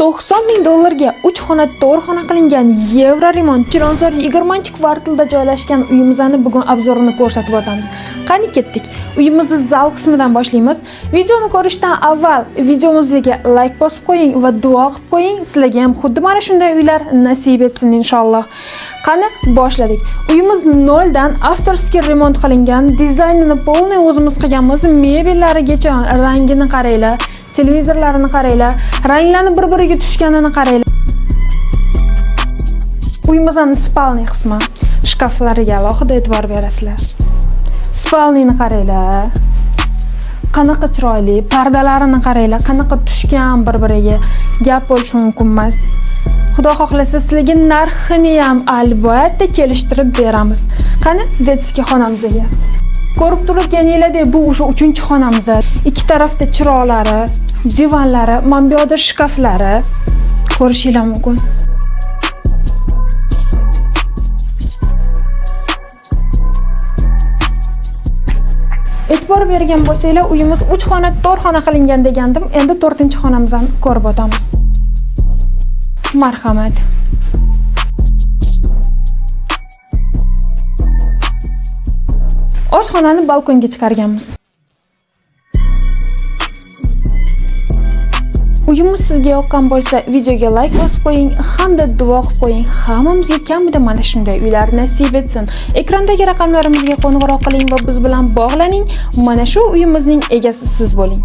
90 ming dollarga 3 xona 4 xona qilingan yevro remont Chilonzor 20-kvartalda joylashgan uyimizni bugun obzorini ko'rsatib o'tamiz. Qani ketdik. Uyimizni zal qismidan boshlaymiz. Videoni ko'rishdan avval videomizga like bosib qo'ying va duo qilib qo'ying. Sizlarga ham xuddi mana shunday uylar nasib etsin inshaalloh. Qani boshladik. Uyimiz noldan авторский remont qilingan, dizaynini полный o'zimiz qilganmiz. Mebellarigacha rangini qaranglar, televizorlarini qaranglar, ranglarni bir-biriga tushganini qaranglar. Uyimizning спальный qismi, shkaflariga alohida e'tibor berasizlar. Спальныйni qaranglar. Qanaqa chiroyli, pardalarini qaranglar, qanaqa tushgan bir-biriga. Gap bo'lishi mumkin emas. Xudo xohlasa sizlarga narxini ham albatta kelishtirib beramiz. Qani детский xonamizga. Ko'rib turganinglardek bu o'sha 3-xonamiz. Ikki tarafda chiroqlari, divanlari, mana bu yoqda shkaflari ko'rishinglar mumkin. E'tibor bergan bo'lsanglar, uyimiz 3 xona, 4 xona qilingan degandim. Endi 4-xonamizni ko'rib o'tamiz. Marhamat. Oshxonani balkonga chiqarganmiz. Uyimiz sizga yoqqan bo'lsa, videoga like bosib qo'ying hamda duo qilib qo'ying. Hammamizga kamida mana shunday uylar nasib etsin. Ekrandagi raqamlarimizga qo'ng'iroq qiling va biz bilan bog'laning. Mana shu uyimizning egasi siz bo'ling.